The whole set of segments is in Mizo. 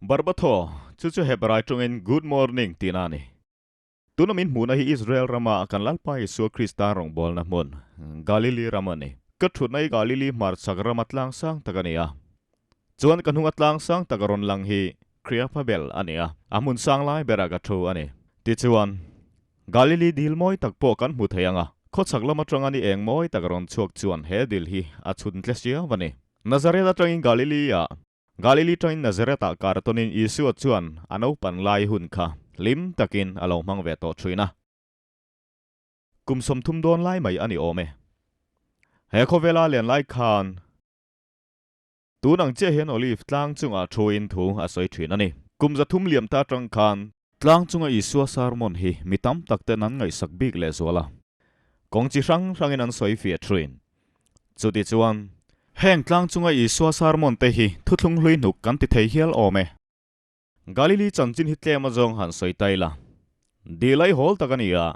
Barbathaw, chu chu Hebrai tawngin Good morning tihna a ni. Tuna min hmuhna hi Israel rama kan Lalpa Isua Krista rawngbawlna hmun, Galili ram a ni. Ka thutna hi Galili hmarchhak rama tlang sang tak a ni a. Chuan ka hnunga tlang sang tak a rawn lang hi Kriaphabel a ni a, a hmun sang lai berah ka thu a ni. Tichuan, Galili dil mawi tak pawh kan hmu thei ang a, khawchhak lam atanga ni eng mawi tak a rawn chhuak chuan he dil hi a chhun tle siau a ni. Nazareth atangin Galili-ah Galili tangin Nazareth-ah kar tawnin Isua chuan a naupan lai hun kha hlim takin a lo hmang ve tawh thin a. Kum 30 dawn lai mai a ni awm e. He khawvela len lai khan tun ang chiah hian Olive tlang chungah thuin thu a sawi thin a ni. Kum 300 liam ta atang khan tlang chunga Isua sermon hi mi tam tak ten an ngaihsak bik lehzual a. Kawng chi hrang hrangin an sawi fiah thin. Chutichuan, heng tlang chunga Isua sermon te hi thuthlung hlui hnuk kan ti thei hial awm e. Galili chanchin hi tlem azawng han sawi ta ila. Dil ai hawl tak a ni a,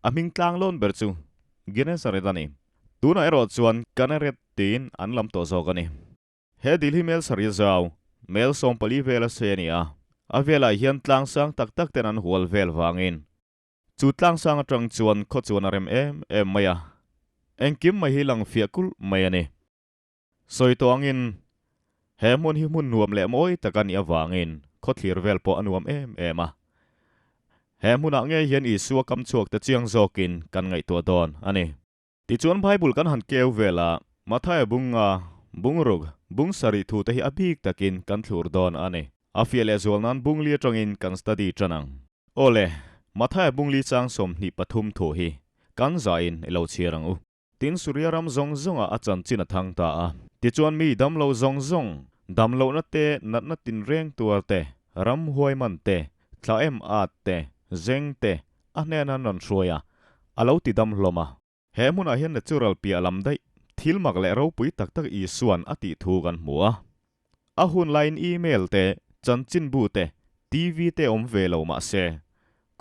a hming tlang lawn ber chu Genesaret a ni. Tunah erawh chuan Kaneret tiin an lam tawh zawk a ni. He dil hi mel sarih zau, mel 14 vel a sei a ni a, a velah hian tlang sang tak tak ten an hual vel vangin Chu tlangsang atang chuan khaw chuan a rem em em mai a, engkim mai hi lang fiah kulh mai a ni. Sawi tawh angin he hmun hi hmun nuam leh mawi tak a nih avangin khaw thlir vel pawh a nuam em em a. He hmunah ngei hian Isua kam chhuak te chiang zawkin kan ngaihtuah dawn a ni. Tichuan Bible kan han keu vel a, Mathaia bunga, bungruk, bung sarih thu te hi a bik takin kan thlur dawn a ni. A fiah leh zual nan bungli atangin kan study tan ang. Awle, Mathaia bungli chang 23 thu hi kan zahin i lo chhiar ang u. Tin Suria ram zawng zawngah a chanchin a thang ta a. Tichuan mi damlo zawng zawng, damlohna te, natna tinreng tuar te, ram huai man te, thla em at te, zeng te, a hnena an rawn hruai a, a lo ti dam hlawm a. He hmunah hian natural piah lam daih, thil mak leh ropui tak tak Isua'n a tih thu kan hmu a. A hun laiin email te, chanchinbu te, TV te awm ve lo mah se,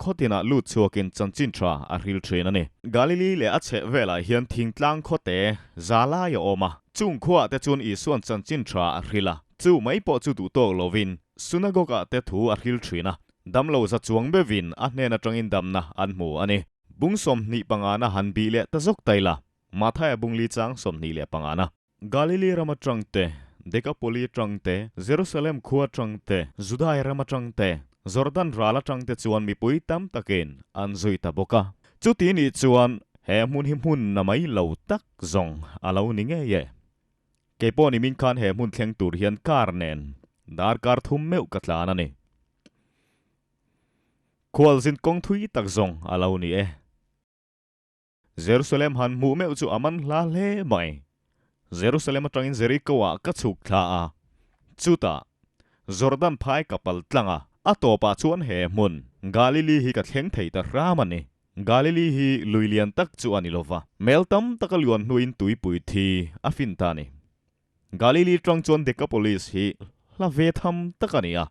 khaw tinah lut chhuakin chanchin tha a hril thin a ni. Galili leh a chheh velah hian thingtlang khawte za lai a awm a, chung khuaah te chuan Isua'n chanchin tha a hril a, chu mai pawh chu duh tawk lovin synagogue-ah te thu a hril thin a, damlo za chuang bevin a hnen atangin damna an hmu a ni. Bung 25 na han bih leh ta zawk ta ila, Mathaia bungli chang 25 na. Galili ram atang te, Dekapoli atang te, Jerusalem khua atang te, Judai ram atang te, Jordan ral atang te chuan mipui tam takin an zui ta bawk a. Chuti nih chuan he hmun hi hmun na mai lo tak zawng a lo ni ngei e. Keipawh ni min khan he hmun thleng tur hian car nen darkar thum meuh ka tlan a ni. Khualzin kawng thui tak zawng a lo ni e. Jerusalem han hmuh meuh chu a man hla hle mai. Jerusalem atangin Jericho-ah ka chhuk thla a, chutah Jordan phai ka pal tlang a, a tawpah chuan he hmun, Galili hi ka thleng thei ta hram a ni. Galili hi lui lian tak chu a ni lova, mel tam taka luan hnuin tuipui thi a fin ta a ni. Galili tang chuan Decapolis hi hla ve tham tak a ni a,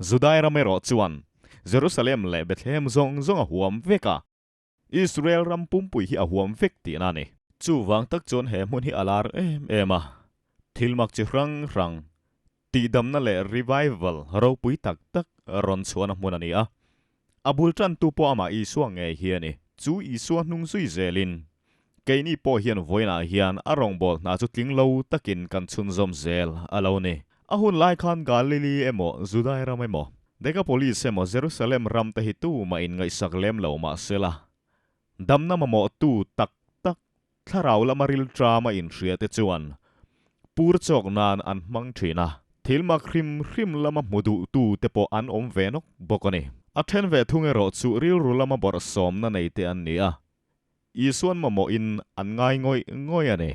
Judai ram erawh chuan Jerusalem leh Bethlehem zawng zawng a huam vek a. Israel ram pumpui hi a huam vek tihna a ni. Chuvang tak chuan he hmun hi a lar em em a, thil mak chi hrang hrang, tihdamna leh revival ropui tak tak rawn chhuahna hmun a ni a. A bul tantu pawh amah Isua ngei hi a ni. Chu Isua hnung zui zelin, keini pawh hian vawiinah hian a rawngbâwl hna chu tling lo takin kan chhunzawm zel a lo ni. A hun lai khan Galili emaw, Judai ram emaw, Decapolis emaw, Jerusalem ram te hi tumah in ngaihsak lem lo mah sela, damna mamawhtu tak tak thlarau lama rilṭama inhria te chuan pur chawk nan an hmang ṭhin a, thil mak hrim hrim lama hmu duhtu te pawh an awm ve nawk bawk a ni. A ṭhen ve thung erawh chu rilru lama bawrhsawmna nei te an ni a, Isuan mamawhin an ngai ngawih ngawih a ni.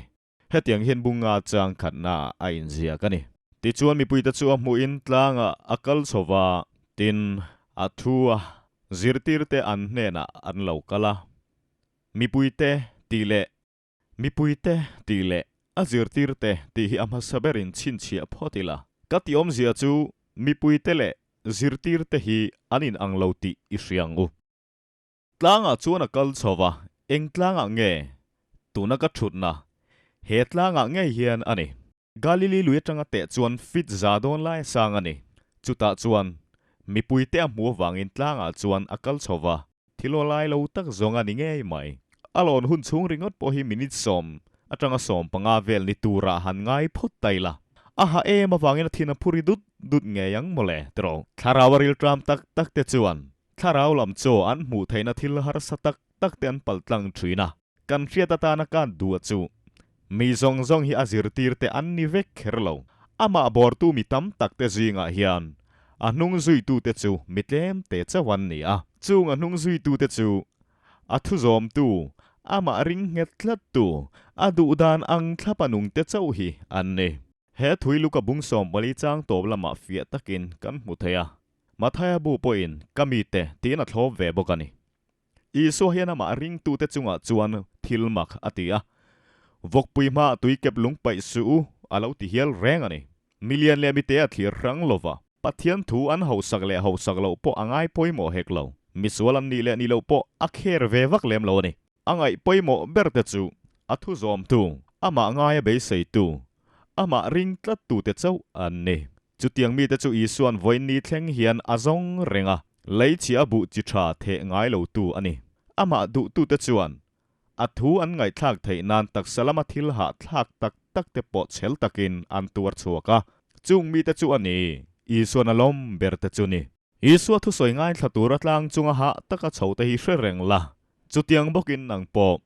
Hetiang hian bunga chang khatna a inziak a ni. Tichuan mipuite chu a hmuhin tlangah a kal chho va, tin, a thu a zirtirte an hnenah an lo kal a. Mipuite tih leh Mipuite tih leh a zirtirte tih hi a hmasa berin chhinchhiah phawt ila. Ka tih awmzia chu mipuite leh zirtirte hi an inang lo tih i hria ang u. Tlangah chuan a kal chho va, eng tlangah nge? Tuna ka thutna, he tlangah ngei hian a ni. Galili lui atanga teh chuan fit za dawn lai a sang a ni. Chutah chuan mipuite a hmuh avangin tlangah chuan a kal chho va, thil aw lai lo tak zawng a ni ngei mai. A lawn hun chhung ringawt pawh hi minute sawm atanga 15 vel ni turah han ngai phawt ta ila. A ha em avangin a thin a phuri dut dut ngei ang mawle tiraw. Thlarau a rilṭam tak tak te chuan thlarau lam chaw an hmuh theihna thil harsa tak tak te an paltlang ṭhin a. Kan hriat atana kan duh a chu mi zawng zawng hi a zirtir te an ni vek kher lo. Amah bawrtu mi tam tak te zingah hian a hnung zuitute chu mi tlem te chauh an ni a. Chung a hnung zuitute chu a thu zawmtu, amah ring nghet tlattu, a duh dan ang thlapa nungte chauh hi an ni. He thui luka bung 14 chang tawp lamah fiah takin kan hmu thei a. Mathaia bu pawhin ka mite tiin a thlawp ve bawk a ni. Isua hian amah ringtute chungah chuan thil mak a ti a, Vawkpui hmaah tui kep lung paih suh u, a lo ti hial reng a ni. Milian leh mite a thlir hrang lo va, Pathian thu an hausak leh hausak loh pawh a ngai pawimawh hek lo. Misual an nih leh nih loh pawh a kher ve vak lem lo a ni. A ngaih pawimawh berte chu a thu zawmtu, amah ngaia beiseitu, amah ring tlattute chauh an ni. Chutiang mite chu Isua'n vawiin thleng hian a zawng reng a, lei chhia buh chi tha theh ngai lotu a ni. Amah duhtute chuan a thu an ngaihthlak theih nan taksa lama thil hahthlak tak tak te pawh chhel takin an tuar chhuak a, chung mite chu a ni, Isua'n a lawm ber te chu ni. Isua thusawi ngaithla tura tlang chunga hah taka chho te hi hre reng la, chutiang bawkin nang pawh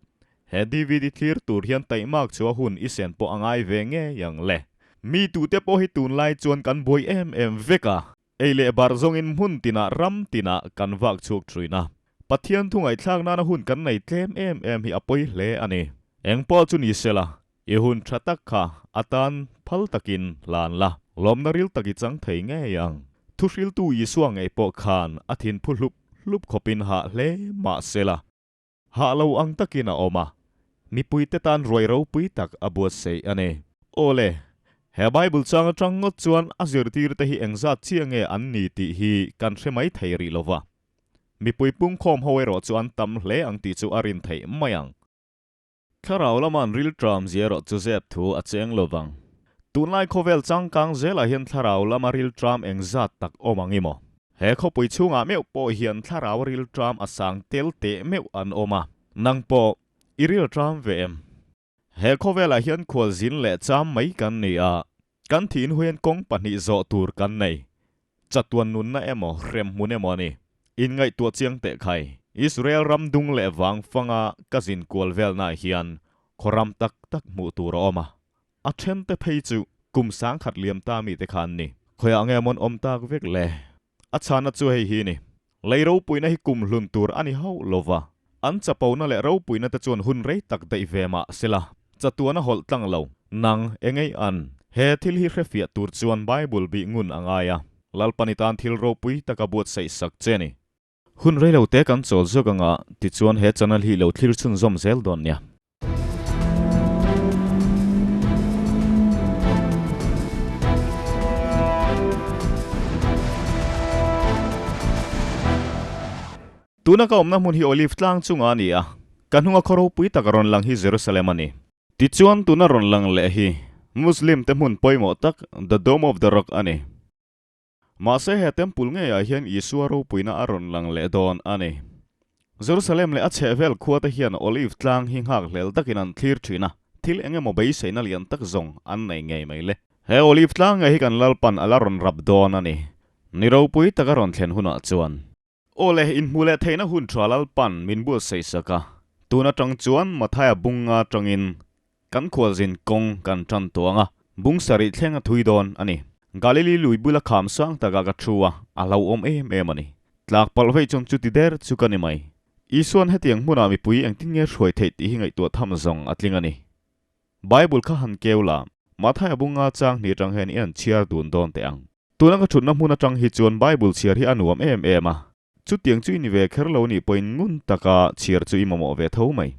he DVD thlir tur hian taihmak chu a hun i sen pawh a ngai ve ngei ang le. Mi tute pawh hi tunlai chuan kan buai em em vek a, ei leh bar zawngin hmun tinah ram tinah kan vak chhuak thin a. Pathian thu ngaihthlak nana hun kan nei tlem em em hi a pawi hle a ni. Engpawh chu ni sela, I hun tha tak kha a tan phal takin hlan la, lawmna ril tak i chang thei ngei ang. Thuhriltu Isua ngei pawh khan a thin phu hlup hlup khawpin hah hle mah sela, hah lo ang takin a awm a, mipuite tan ruai ropui tak a buatsaih a ni. Aw le, he Bible chang atang ngawt chuan a zirtirte hi engzat chiah nge an ni tih hi kan hre mai thei rih lova. Mipui pungkhawm ho erawh chu an tam hle ang tih chu a rin theih mai ang. Thlarau lama an rilṭam zia erawh chu zep thu a cheng lo vang. Tunlai khawvel changkang zelah hian thlarau lama rilṭam engzat tak awm ang i maw? He khawpui chhungah meuh pawh hian thlarau rilṭam a sang tel teh meuh an awm a, nang pawh i rilṭam ve em? He khawvelah hian khualzin leh cham mai kan ni a, kan thiin huian kawng pahnih zawh tur kan nei. Chatuan nunna emaw, hremhmun emaw a ni. Inngaihtuah chiang teh khai. Israel ram dung leh vang fanga ka zin kual velnaah hian khaw ram tak tak hmuh tur a awm a. A thente phei chu kum sangkhat liam ta mite kha an ni. Khawiah nge mawn awm tak vek le? A chhana chu hei hi ni. Lei ropuina hi kum hlun tur a ni hauh lo va. An chapona leh ropuina te chuan hun rei tak daih ve mah sela, chatuan a hawlh tlang lo. Nang, engei an? He thil hi hrefiah tur chuan Bible bih ngun a ngai a, Lalpan i tan thil ropui taka buatsaih sak che ni. Hun rei lo te kan chawl zawk anga, tichuan he channel hi lo thlir chhunzawm zel dawn nia. Tuna ka awmna hmun hi Olive tlang chungah a ni a, ka hnunga khaw ropui tak a rawn lang hi Jerusalem a ni. Tichuan tuna rawn lang leh hi Muslim te hmun pawimawh tak The Dome of the Rock a ni. Mahse he temple ngeiah hian Isua ropuina a rawn lang leh dawn a ni. Jerusalem leh a chhehvel khuate hian Olive tlang hi nghakhlel takin an thlir thin a, thil eng emaw beiseina lian tak zawng an nei ngei mai le. He Olive tlang ngei hi kan Lalpan a la rawn rap dawn a ni. Ni ropui taka rawn thlen hunah chuan. Aw le, inhmuh leh theihna hun tha Lalpan min buatsaih sak a, tun atang chuan Mathaia bunga atangin kan khualzin kawng kan tan tawh ang a, bung sarih thleng a thui dawn a ni. Galili lui bula kham sang takah ka thu a, a hlauhawm em em a ni. Tlak palh vei chuan chuti der chu ka ni mai. Isua'n hetiang hmunah mipui engtin nge hruai theih tih hi ngaihtuah tham zawng a tling a ni. Bible kha han keu la, Mathaia bunga chang hnih atang hian i han chhiar dun dawn teh ang. Tuna ka thutna hmun atang hi chuan Bible chhiar hi a nuam em em a, chutiang chu i ni ve kher lo nih pawhin ngun taka chhiar chu i mamawh ve tho mai.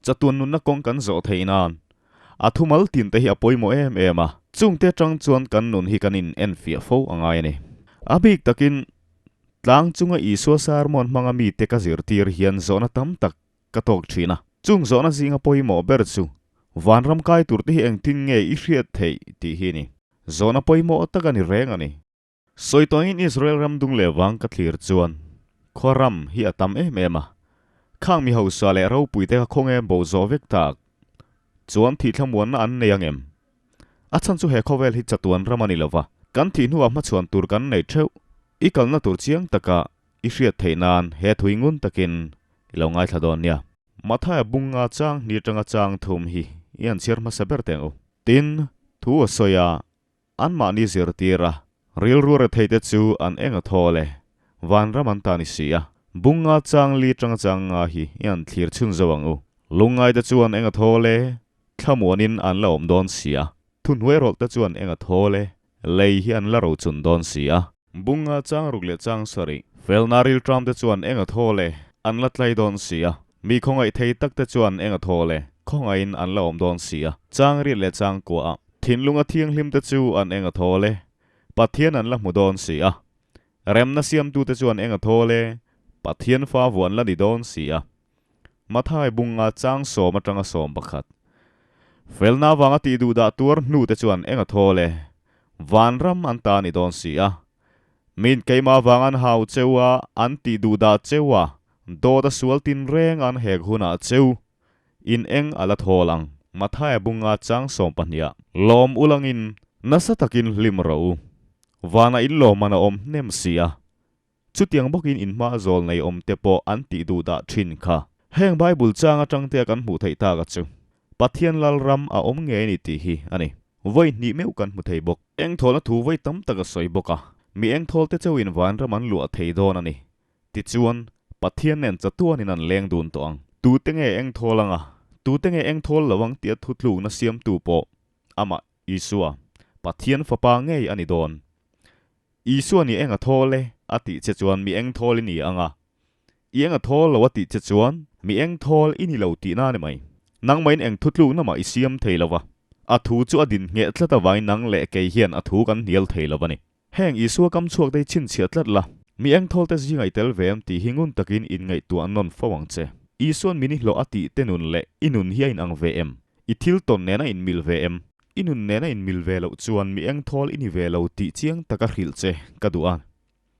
Chatuan nunna kawng kan zawh theih nan a thumal tin te hi a pawimawh em em a, chungte atang chuan kan nun hi kan in enfiah fo a ngai a ni. A bik takin tlang chunga Isua sermon hmanga mite ka zirtir hian zawhna tam tak ka tawk thin a. Chung zawhna zinga pawimawh ber chu vanram kai tur te hi engtin nge i hriat theih tih hi a ni. Zawhna pawimawh tak a ni reng a ni. Sawi tawngin Israel ram dung leh vang ka thlir chuan khua ram hi a tam em em a. Khang mi hausa leh ropuite kha khawnge bo zawh vek tak chuan thih thlamuanna an nei ang em? A chhan chu he khawvel hi chatuan ram a ni lova, kan thih hnuah hmachhuan tur kan nei theuh. I kalna tur chiang taka i hriat theih nan he thui ngun takin i lo ngaithla dawn nia. Mathaia bunga chang hni atanga chang thum hi i han chhiar hmasa ber teh ang u. Tin, thu a sawi a, Anmahni zirtir a, rilru retheite chu an eng a thawl e, vanram an ta ni si a. Bunga chang li tanga chang nga hi i an thlir chhun zo ang u. Lungngaite chu an eng a thawl e, thlamuanin an la awm dawn si a. Thuhnuai rawlhte chu an eng a thawl e, lei hi an la rochun dawn si a. Bunga chang ruk leh chang sarih. Felna rilṭamte chu an eng a thawl e, an la tlai dawn si a. Mi khawngaih thei takte chu an eng a thawl e, khawngaihin an la awm dawn si a. Chang riat leh chang kuaah. Thinlunga thianghlimte chu an eng a thawl e, Pathian an la hmu dawn si a. Remna siamtute chu an eng a thawl e, Pathian fa vuah an la ni dawn si a. Mathai bunga chang sawm atanga 11. Felna avanga tih duh dah tuar hnute chu an eng a thawl e, vanram an ta ni dawn si a. Min keimah avanga an hau cheu a, an tih duh dah cheu a, dawt a sual tinreng an hek hunah cheu in eng a la thawl ang. Mathaia bunga chang 12 ah lawm ulangin nasa takin hlim rawh u. Vanah in lawm an a awm hnem si a. Chutiang bawkin in hma zawl nei awm te pawh an tih duh dah thin kha. Heng Bible chang atang te a kan hmuh theih tak a chu Pathian lal ram a awm ngei a ni tih hi a ni. Vawi hnih meuh kan hmu thei bawk. Engthawlna thu vawi tam tak a sawi bawk a, mi engthawl te chauhin vanram an luah thei dawn a ni. Tichuan, Pathian nen chatuanin an leng dun tawh ang. Tute nge engthawl anga, tute nge engthawl lo ang tia thutlukna siamtu pawh amah Isua, Pathian Fapa ngei a ni dawn. Isua ni eng a thawl e a tih che chuan mi eng thawl i ni ang a, i eng a thawl lo a tih che chuan mi eng thawl i ni lo tihna a ni mai. Nangmahin eng thutlukna mah i siam thei lo va, a thu chu a din ngheh tlat avangin nang leh kei hian a thu kan hnial thei lo a ni. Heng Isua kam chhuak te hi chhinchhiah tlat la, mi eng thawl te zingah i tel ve em tih hi ngun takin inngaihtuah nawn fo ang che. Isua'n min i hlawh a tih te nun leh i nun hi a inang ve em? I thil tawn nen a inmil ve em? I nun nena inmil ve loh chuan mi engthawl i ni ve lo tih chiang taka hrilh che ka duh a.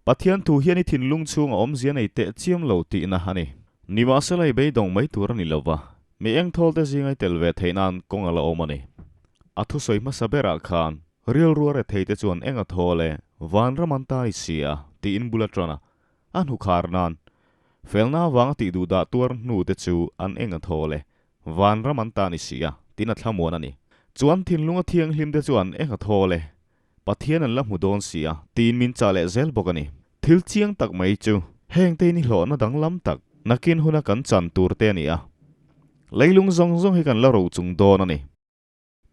Pathian thu hian i thinlung chhunga awmzia nei teh chiam lo tihna a ni. Nimahsela i beidawng mai tur a ni lova, mi engthawl te zinga i tel ve theih nan kawng a la awm a ni. A thusawi hmasa berah khan, Rilrua rethei te chuan eng a thawl e, vanram an ta i si a, tiin bul a tan a. A hnukhar nan, felna avanga tih duh dah tuar hnu te chu an eng a thawl e, Vanram an ta ni si a, tiin a thlamuan a ni. Chuan thinlunga thianghlim te chuan eng a thawl e, Pathian an la hmu dawn si a, tiin min chah leh zel bawk a ni. Thil chiang tak mai chu heng te in i hlawhna danglam tak, nakin huna kan chan tur te a ni a. Leilung zawng zawng hi kan la ro chung dawn a ni.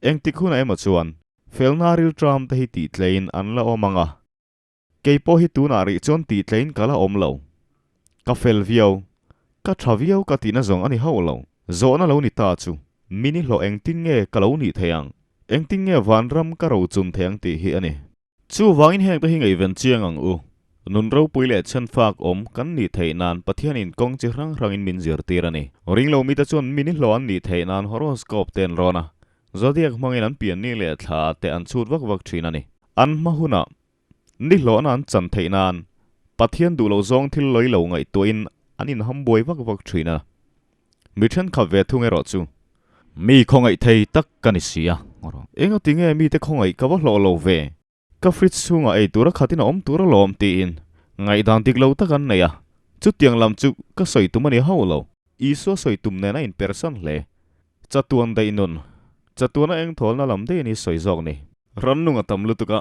Engtik hunah emaw chuan felna rilṭam te hi tihtleiin an la awm ang a. Kei pawh hi tunah rih chuan tihtleiin ka la awm lo. Ka fel viau, ka tha viau ka tihna zawng a ni hauh lo. Zawhna lo ni ta chu, min i hlawh engtin nge ka lo nih thei ang? Engtin nge vanram ka rochun thei ang tih hi a ni. Chuvangin heng te hi ngaihven chiang ang u. Nun ropui leh chhenfak awm kan nih theih nan Pathianin kawng chi hrang hrangin min zirtir a ni. Ringlo mite chuan min i hlawh an nih theih nan horoscope te an rawn a, zodiac hmangin an pianni leh thla te an chhut vak vak thin a ni. An hma hunah ni hlawhna an chan theih nan Pathian duh loh zawng thil lawi lo ngaihtuahin an inham buai vak vak thin a. Mi thenkhat ve thung erawh chu mi khawngaih thei tak ka ni si a. Engati nge mite khawngaih ka va hlawh lo ve? Ka fridge chhungah ei tura khatin a awm tur alawm tiin ngaihdan dik lo tak an nei a, chutiang lam chu ka sawi tum a ni hauh lo. Isua sawi tum nen a inpersan hle. Chatuan daih nun, chatuana engthawlna lam daih a ni sawi zawk ni. Rannung a tam lutuk a.